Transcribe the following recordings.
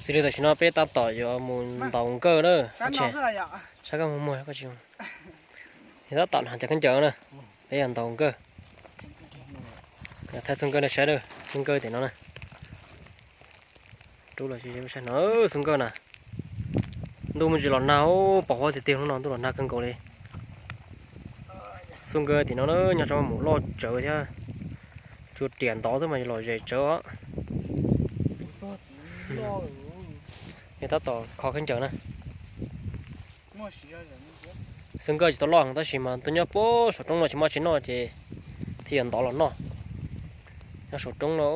Xws li tam sim no peb tab tom yuav mus ntaus nkawj na. Sab koj mus muag koj tsis, tab tom hnav cov khaub ncaws na, peb yuav ntaus nkawj. Thaij xub nkawj nej saib na, xub nkawj tim no na. Rub los no xub nkawj na. Ntuj me ntsis los nag, pos huab tiag tiag hnub no ntuj los nag kawg nkaus li. Xub nkawj tim no na, nyob tso mus loj tsawv thiab. Xuas riam ntov xwb mas los zes tsawv os. Yog tab tom kho khaub ncaws na. Xub nkawj tsis tau loj heev tab sis mas tuaj nyob puag saum roob no tsis muaj tsi noj ces thiaj yuav ntov los noj. Nyob saum roob no,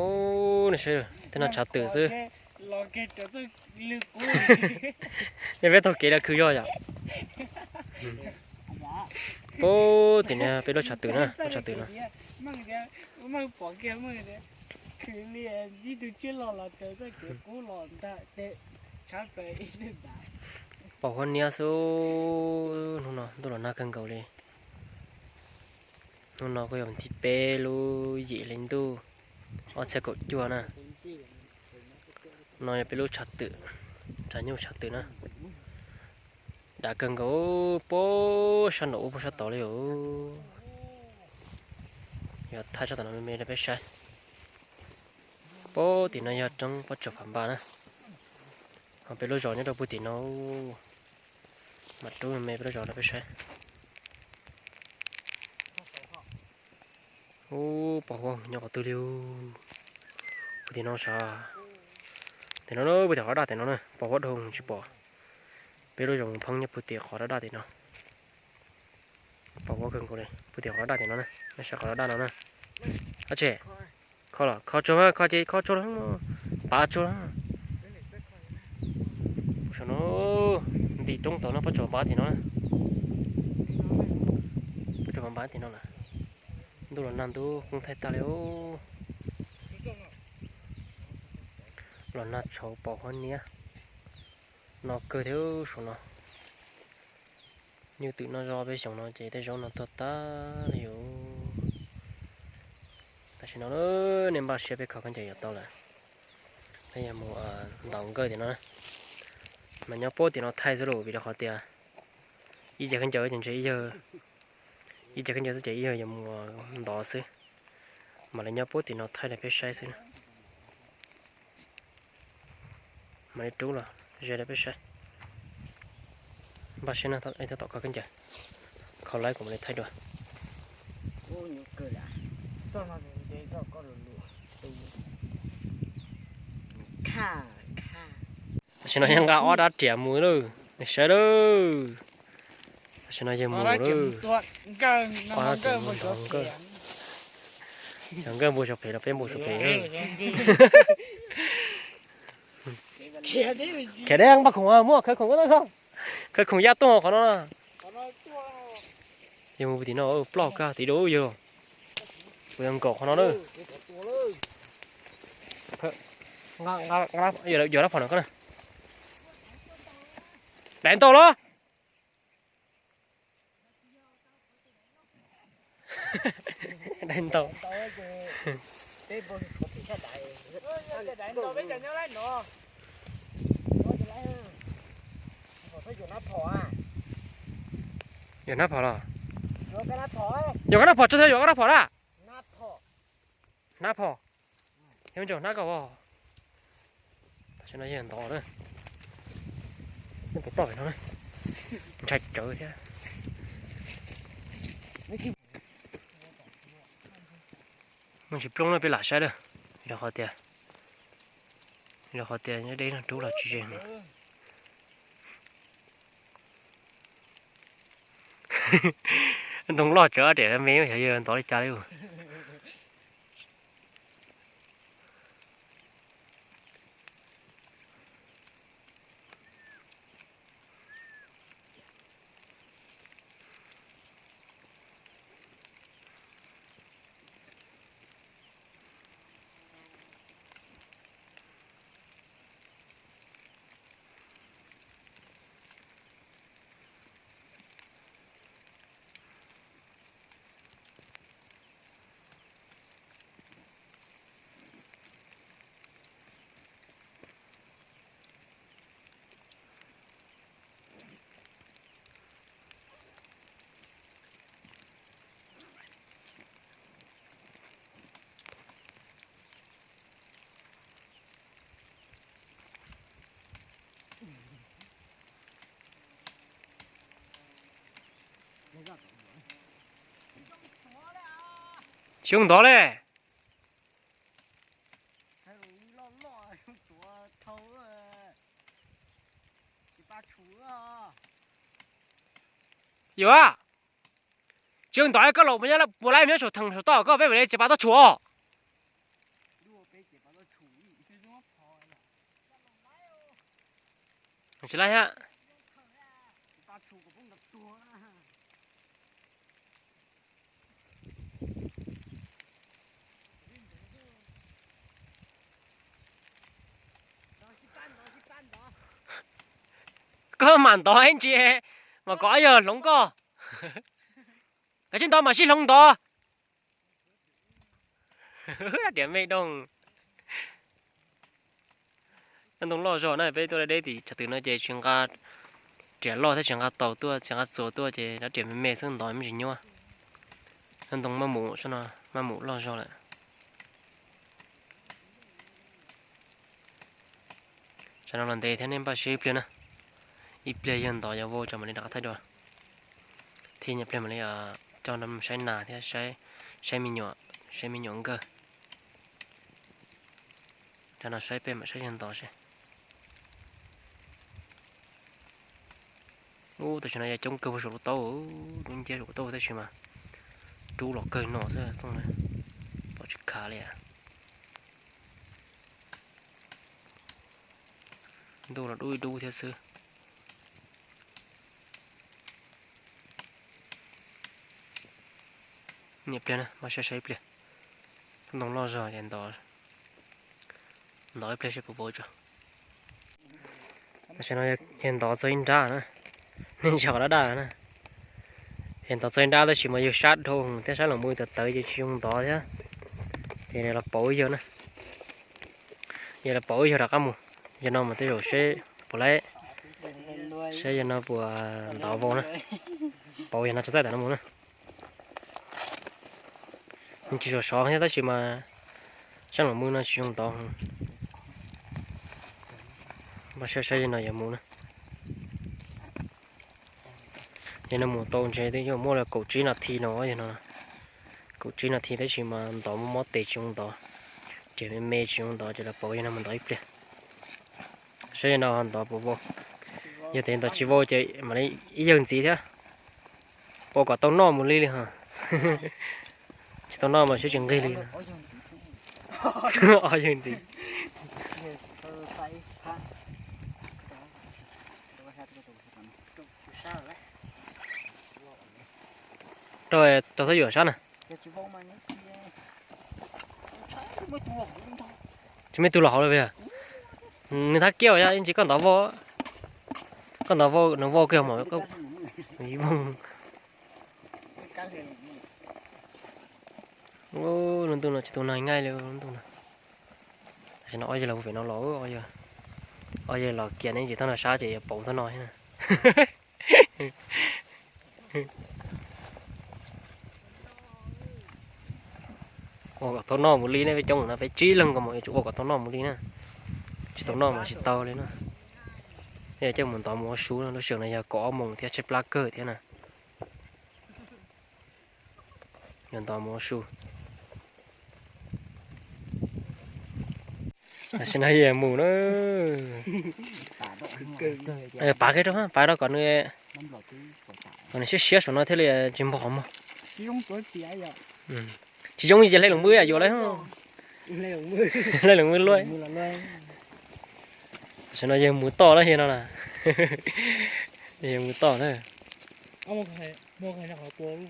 nej saib tej no tshav twm xwb. Yog peb taug kev los khwv zog yom. Puag tim no peb lub tshav twm na, lub tshav twm no. Pos huab niab xwb, hnub no ntuj los nag kawg nkaus li. Hnub no kuj yog vas thib peb lub yim hli ntuj ob txhiab kaum cuaj na. No yog peb lub tshav twm, tshav nyuj tshav twm na. Dav kawg nkaus puag sab nraum ub puag sab tod li os. Yuav thaij sab tom no me me rau peb saib. Puag tim no yog roob pob tsuas Phav Npas na. Ho peb lub zos nyob rau puag tim no. Mam rub me me peb lub zos rau peb saib. Ub, pos huab nyob qhov twg li. Puag tim no sav. Tim no, puag tim qhov daj tim no na, pos huab dhau tsis pom. Peb lub zos Mus Pheeb nyob puag tim qhov daj daj tim no. Pos huab kawg nkaus li, puag tim qhov daj tim no na, nej saib qhov daj daj no na. Ab tsi, kho los kho tsuag, kho ces kho tsuag los, pav tsuag los. Saum no, ntim roob tod no pob tsuas npav tim no na. Pob tsuas npav tim no lawm. Ntuj los nag ntub poob thaij tag li. Los nag tshauv pos huab niab no kawg thiab saum no. Nyuj twm noj zoj peb xyoos no ces tej zaub no tuag tag li os. Tam sim no nej npaj siab peb kho khaub ncaws yuav tau lawm. Peb yog mus ntaus nkawj tim no na. Mas nyob puag tim no thaij xwb lauj, vim rau qhov tias ib ce khaub ncaws ces ntshe ib yawg, ib ce khaub ncaws xwb ces ib yawg yuav mus ntov xwb. Mam li nyob puag tim no thaij rau peb saib xwb na. Mam li rub los ze rau peb saib. Npaj siab na, tab tom kho khaub ncaws, kho lawm kuv mam li thaij dua. Tam sim no yog nqa ob rab riam mus lawm, nej saib lawm. Tam sim no yog mus lawm. Ob rab riam mus ntov nkawj. Xyov nkawj npau suav phem los peb npau suav phem. Khiav deb npaj khoom muab khawv khoom, khawv khoom yaj tuaj qhov no. Yog mus tim no ploj kag tid yog. Kuv yuav nkaum qhov no na. Yuav rab phom no koj na. Dai ntau los. Dai ntau. Yuav hnab phom los? Yuav koj hnab phom tso, yuav koj hnab phom na. Hnab phom. Yog hnab koj. Tam sim no yog ntov na. Nej puas toj pem no na? Ntshai tsawv thiab. Muaj tsis plooj na peb lam saib lawm. Rau qhov tias, rau qhov tias nyob deb no rub los tsis ze. Ntoo loj tsawv, ob riam me xyov yog ntov li cas li. Tsis zoo ntov li. Yuav, tsis zoo ntov koj los puas laib nyob saum theem saum toj koj peb mam li txiav pas tuaj tshuam. Tsis laib thiab. Koj mam ntov ib ntsis mas kom yog hloov koj. Koj tsis ntov mas sib hloov ntov. Dab riam me doog. Dab ntoo loj zog na, peb tuaj deb tim chaw twg no ces tsis nqa riam loj thiab tsis nqa taus tuaj tsis nqa txuas tuaj ces dab riam me me xwb ntov me ntsis nyuaj. Dab ntoo maj mus, maj mus loj zog lawm. Tsam no los ntev thiab nej npaj siab ib pliag na. Ib pliag yawg ntov yog vau tsam mam li rov qab thaij dua. Thiab ib pliag mam li coj saib nas thiab saib me nyuam, saib me nyuam nkawg. Tsam no saib peb mam saib yawg ntov seb. Ub, tam sim no yog coob kawg puag saum lub taub, dub nciab saum lub taub tab sis mas rub los kawg no xwb xoo na, pom tsis khav li. Ntuj los dub ib dub thiab xwb. Niam pliag na, mas saib saib ib pliag. Ntoo loj zog es ntov, ntov ib pliag seb puas vau tso. Tam sim no yog ntov txog ib nrab na, nej ntsia qhov daj daj na. Yog ntov txog ib nrab tab sis mas yawg sab dhau thiab sab los mus tawv tawv ces tsis zoo ntov thiab. Ces los pauv yawg na, yog los pauv yawg rov qab mus. Yog no mas tej zaum seb puas laib, seb yog no puas ntov vau na. Pauv yog no tso txaij tam no mus na. Tsis sov sov thiab tab sis mas sab los mus no tsis zoo ntov. Npaj saib saib yog no yuav mus na. Yog no mus tau ntshe twb yuav muaj li kaum tsib nas this no, yog no kaum tsib nas this tab sis mas ntov mob mob tes tsis zoo ntov, riam me me tsis zoo ntov ces los pauv yog no mus ntov ib pliag. Saib yog no ntov puas vau. Yog tias ntov tsis vau ces mam li ib yawg ntxiv thiab. Ua kom tau noj mus li li ho. Tsis tau noj mas siab tsis nqig li. Ob yawg ntxiv. Rau, rau thab yuam sab na. Tsis muaj tus los hauv li. Nws thab kiab yog ntsis koj ntov vau, koj ntov vau nws vau kiag mas. Lub ntuj no tsis tau nag nqaij li lub ntuj no. Tam sim no ob yawg los pem no los, ob yawg los kiag ne, tsis tau noj sab ces yuav pauv tau no thiab na. Ua kom tau noj mus li ne, peb coob no peb tsib leeg nkaus mas yuav tsum ua kom tau noj mus li na. Tsis tau noj mas tsis tau li na. Coj mus ntov mus ua su, lub sij hawm no yog kaum ob moos thiab tshaib plab kawg thiab na. Yog ntov mus ua su. Tam sim no yog mus na. Pav kiag rau, pav rau kom nws, kom nws siab siab saum no thiaj li tsis npog qhov muag. Tsis zoo ces hle los mus yuav lawm. Hle los mus luaj. Tam sim no yog mus toj na, yog no na. Yog mus toj na.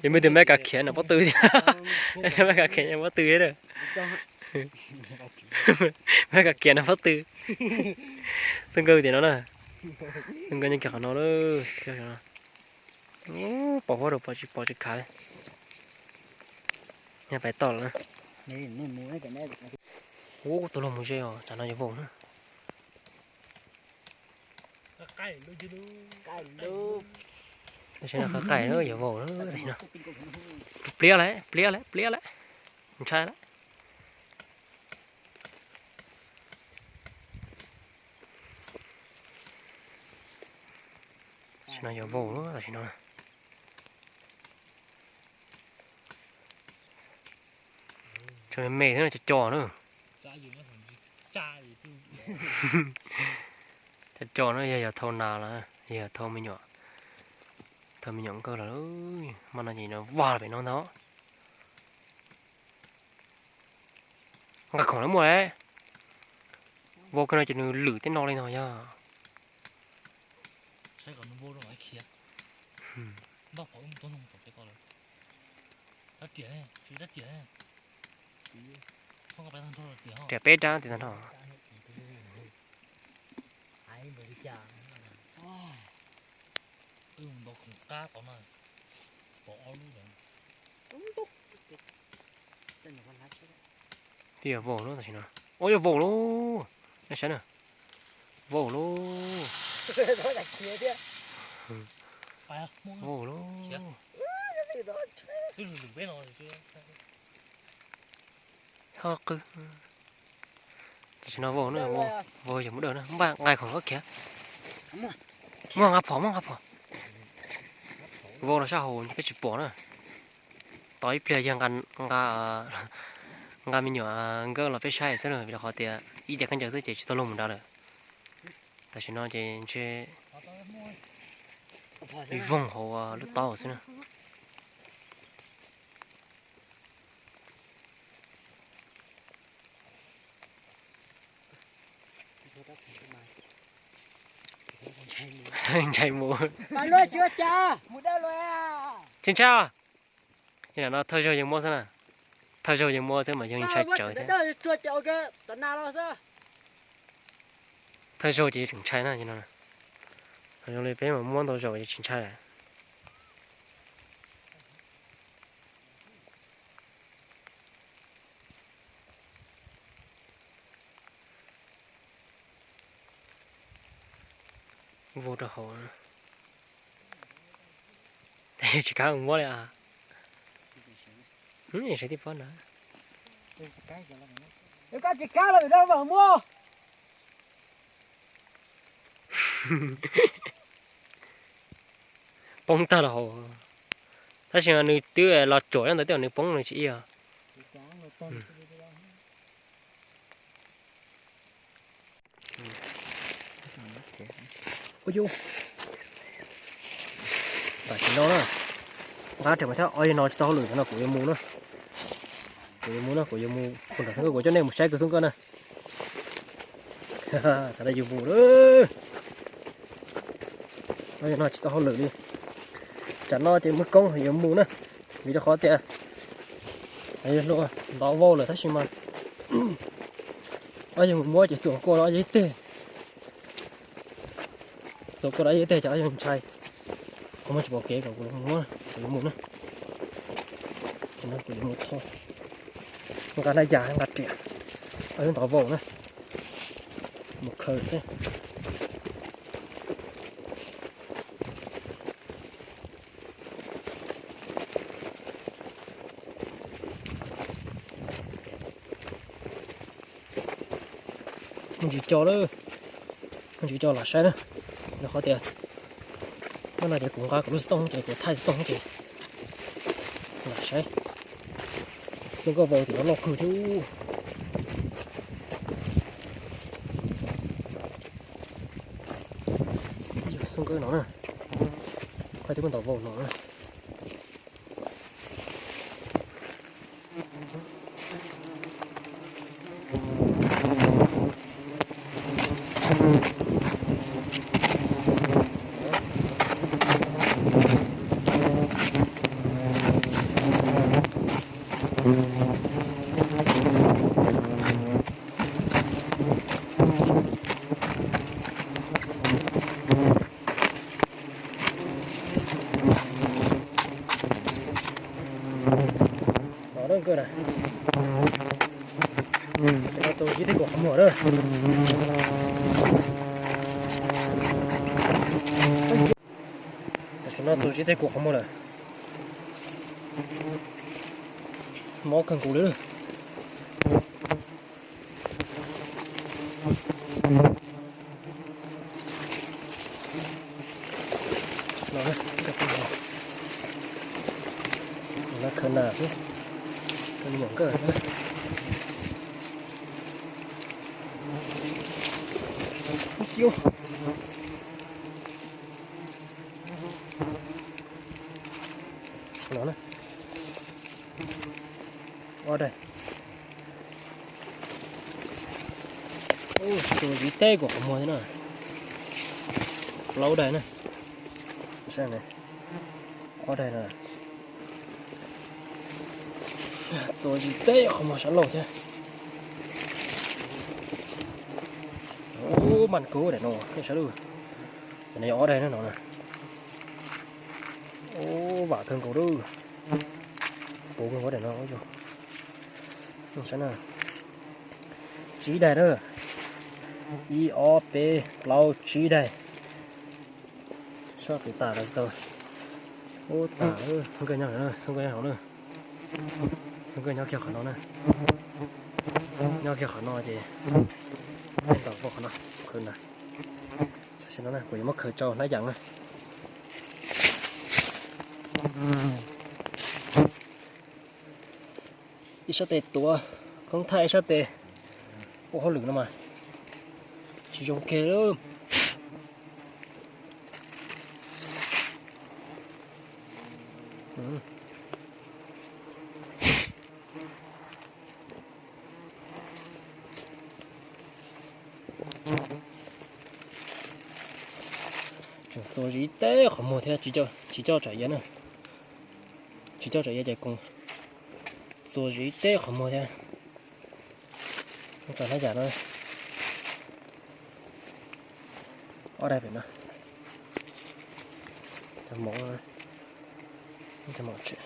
Yog muaj tus me kav khiav nram pob tw thiab. Me kav khiav nram pob tw thiab. Me kav khiav nram pob tw. Xwb nkawd tias no na. Xwb nkawd nyob kiag qhov no lawm. Pom huab rau pom tsis, pom tsis khav li. Nyob pais toj lawm na. Ub, tus los mus ze os, tsam no yuav vau na. Tab sis no qab qaij na, yuav vau na. Pliab lawm, pliab lawm, pliab lawm. Ntshai lawm. Tam sim no yuav vau na, tam sim no. Me me xwb no, co co na. Co co no yog, yog thau nas los yog thau me nyuam, thau me nyuam nkawj los. Mas no ces nws vag pem no ntag. Nqa khoom lawv muaj lawm. Vau kiag no ces nws lwm tej no li no yog. Riam peb rab tim tag nrho. Twb yog vau lawm tam sim no. Ua yog vau lawm, nej saib na. Vau lawm. Vau lawm. Ho qw. Tam sim no vau na, vau yog mus dawj na, npaj nqa khoom koj khiav. Muaj nqa phom, muaj nqa phom. Vau los sab hauv peb tsis pom na. Tos ib pliag yog nqa, nqa me nyuam nkawj los peb saib xwb na, vim rau qhov tias ib ce khaub ncaws xwb ces tsis tau luag mus nrad lawm. Tam sim no ces ntshe voog hauv lub taub xwb na. Ntshai mus. Tsis ntshai. Li no thawj zaug yeej muab xwb na. Thawj zaug yeej muab xwb mas yeej ntshai tsawv thiab. Thawj zaug ces tseem ntshai na. Zoo li peb mas muab ntau zaus ces tsis ntshai lawm. Vau rau hauv. Tsis kav muab li. Sawv tib pob na. Koj tsis kav los vim no mam muab. Poob tag los hauv. Tab sis nws twb los tsuam ntawd, tej zaum nws poob nws tsis ib os. Tam sim no na, nqa rau mas thiab, ob yawg no tsis tau hauj lwm no kuv yuav mus na. Kuv yuav mus na, kuv yuav mus, kuv nrog xub nkauj, kuv coj nej mus saib kuv xub nkauj na. Thaum no yuav mus lawm. Ob yawg no tsis tau hauj lwm li. Tsam no ces muaj koob yuav mus na, vim rau qhov tias yawg hluas ntov vau lawm tab sis mas ob yawg mus muab ces txuas kua rau ob yawg ib teg. Txuas kua rau ob yawg ib teg ces ob yawg ntshai. Kuv muab tsis pom kev kom kuv muab, kuv yuav mus na. Kuv yuav mus tho, nqa laj yas nqa riam, ob yawg ntov vau na, mus khaws xwb. Muaj ntsis co lawm, muaj ntsis co lam saib na. Rau qhov tias hnub no ces kuv nqa kuv lub xov tooj ces kuv thaij xov tooj ces lam saib. Xub nkauj vau tim no loj kawg thiab. Xub nkauj no na, qhov twb muab ntov vau no na. Los lawm nkauj na. Tam sim no txaus zib tej kua qhov muag lawm. Tam sim no txaus zib tej kua qhov muag lawm. Mob kawg nkaus li. Los, khaws nas xwb, me nyuam nkauj xwb. Ub, ub. No na. Ob daig. Ub, txuas zis teb kuv qhov muag thiab na. Plaub daig na. Saib ne. Ob daig no. Txuas zis teb qhov muag sab laug thiab. Ub, mas kawg daim no, nej saib lawm. Daim no yog ob daig na no na. Ub, vam kawg nkaus lawm. Puv kawg nkaus daim no. Saib na. Tsib daig na. Ib, ob, peb, plaub, tsib daig. Sab qis tas los tsis tau. Ub, tas lawm, xoo nkauj nyob hauv na, xoo nkauj nyob hauv na. Xoo nkauj nyob kiag qhov no na. Nyob kiag qhov no ces, ntaus qhov no, khaws na. Tam sim no na kuv yuav muab khaws rau hnab yam na. Ib sab tes tuav, khoob thaij ib sab tes ua hauj lwm no mas tsis zoo kiag li. Tseem txuas zis teb qhov muag thiab, tsis coj tsam iav na. Tsis coj tsam iav ces koom, txuas zis teb qhov muag thiab. Tab tom hnab yam no. Ob daig pem no. Cov maum, cov maum tshem.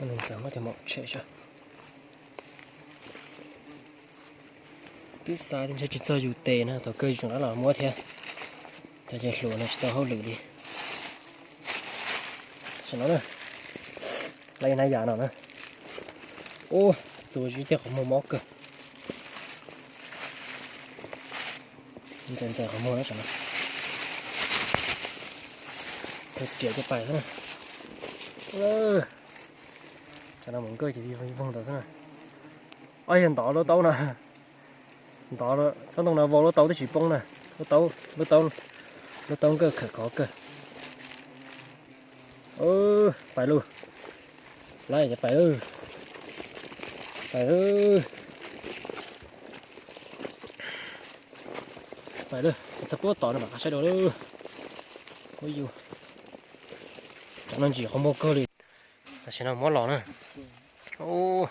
Ntxawm muab cov maum tshem saib. Twb xa ntshe tsis txog yus tes na, thaum kawg yus tseem rov los muab thiab. Cov ces hluas no tsis tau hauj lwm li. Tam sim no na, lawv ib hnab yam no na. Ub, txuas zis tej qhov muag mob kawg. Ntxaws ntxaws qhov muag na tam no. Riam cov pais xwb na. Tam no mus nkawj ces voog ntawd xwb na. Ob yawg ntov lub taub no. Ntov tsob ntoo no vau lub taub twb tsis poob na. Lub taub, lub taub nkawj khawm khov kawg. Pais lauj. Lawv cov pais lauj. Pais lauj. Pais lauj, txog puag tom no mam qab saib dua lauj. Ub yus, cov no ntsim qhov muag kawg li. Tam sim no muab los na. Ub,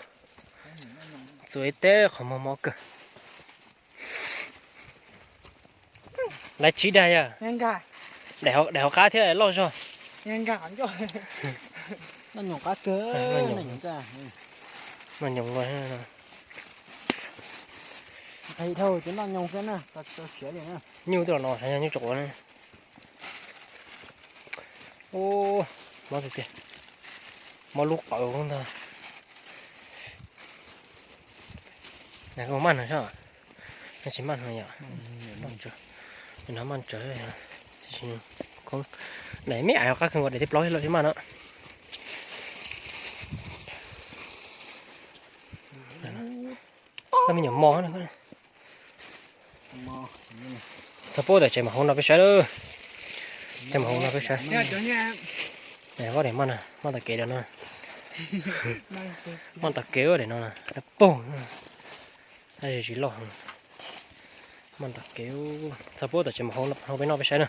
txuas ib teb qhov muag mob kawg. Lawv tsib daig yog daim hauv qab thiab loj zog. Noj nyoos qab kawg, noj nyoos. Qhis dhau ces noj nyoos xwb na, tsis tau siav li na. Nyuj twb los no, nyuj tso quav na. Ub, mob tiag tiag. Mob lub qawv ntag. Maj no, tsis maj no yom. No maj tsawv. Daim me aiv qab kawg nkaus, daim thib plaub lawm tsis maj no. Koj me nyuam mos. Txog puag tom tsev mam hauv no peb saib lauj. Tsev mam hauv no peb saib. Maj tom kev no. Maj tom kev daim no, poog. Tsis loj. Maj tom kev, txog puag tom tsev mam hauv no peb noj peb saib na.